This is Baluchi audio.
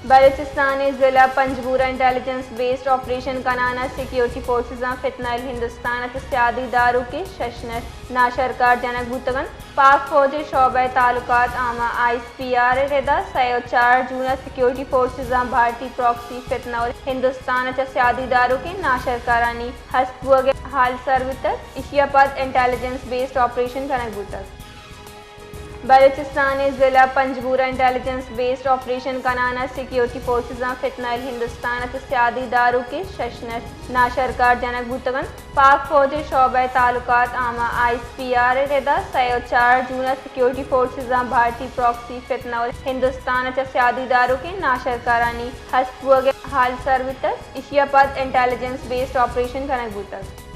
بلوچستان ءِ ضلع پنجگور ءَ انٹیلیجنس بیسڈ آپریشن کنان ءَ سیکیورٹی فورسزاں فتنہ ال ہندوستان ءَ چہ سیادی داروکیں شش نفر ناشرکار جنگ بوتگ انت۔ پاک فوج ءِ شعبہ تعلقات عامہ، آئی ایس پی آر، ءِ ردا سئے ءُ چار جون ءَ سیکیورٹی فورسزاں بھارتی پراکسی فتنہ ال ہندوستان ءَ چہ سیادی داروکیں ناشرکارانی ہست بوگ ءِ حال سر بوتگ۔ ایشی ءَ پد انٹیلیجنس بیسڈ آپریشن کنگ بوتگ۔ بلوچستان ءِ ضلع پنجگور ءَ انٹیلیجنس بیسڈ آپریشن کنان ءَ سیکیورٹی فورسزاں فتنہ ال ہندوستان ءَ چہ سیادی داروکیں شش نفر ناشرکار جنگ بوتگ انت۔ پاک فوج ءِ شعبہ تعلقات عامہ، آئی ایس پی آر، ءِ ردا سئے ءُ چار جون ءَ سیکیورٹی فورسزاں بھارتی پراکسی فتنہ ال ہندوستان ءَ چہ سیادی داروکیں ناشرکارانی ہست بوگ ءِ حال سر بوتگ۔ ایشی ءَ پد انٹیلیجنس بیسڈ آپریشن کنگ بوتگ۔